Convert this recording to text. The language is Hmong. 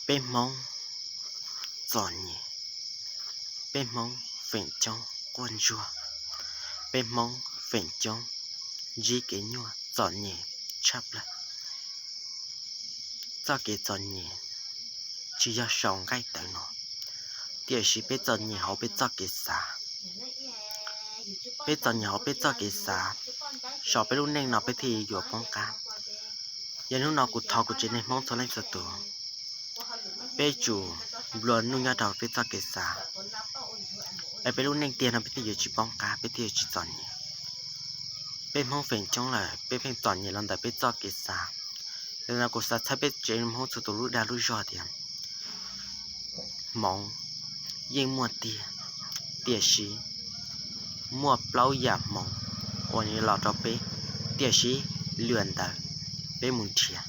Peb Hmoob txom nyem, peb Hmoob feem coob quaj ntsuag, peb Hmoob feem coob ntsib kev nyuaj txom nyem tshaj plaws. Txoj kev txom nyem tsis yog saum nqaij tawv no, tiam sis peb txom nyem hauv peb txoj kev xav. Peb txom nyem hauv peb txoj kev xav, saum peb lub neej no peb thiaj yuav poob qab. Yog hnub no kuv thov kuv tsev neeg Hmoob txhua leej txhua tus, peb tsum nplua nuj nyob rau peb txoj kev xav, es peb lub neej tiag no peb thiaj yuav tsis poob qab, peb thiaj yuav tsis txom nyem. Peb Hmoob feem coob lawm peb pheej txom nyem los ntawm peb txoj kev xav. Yog li no kuv xav txhawb peb tsev neeg Hmoob txhua tus lub dag lub zog tias hmoov yeej muaj tiag, tiam sis muaj plaub yam hmoov uas nws los rau peb, tiam sis lwm ntawd peb mus nrhiav.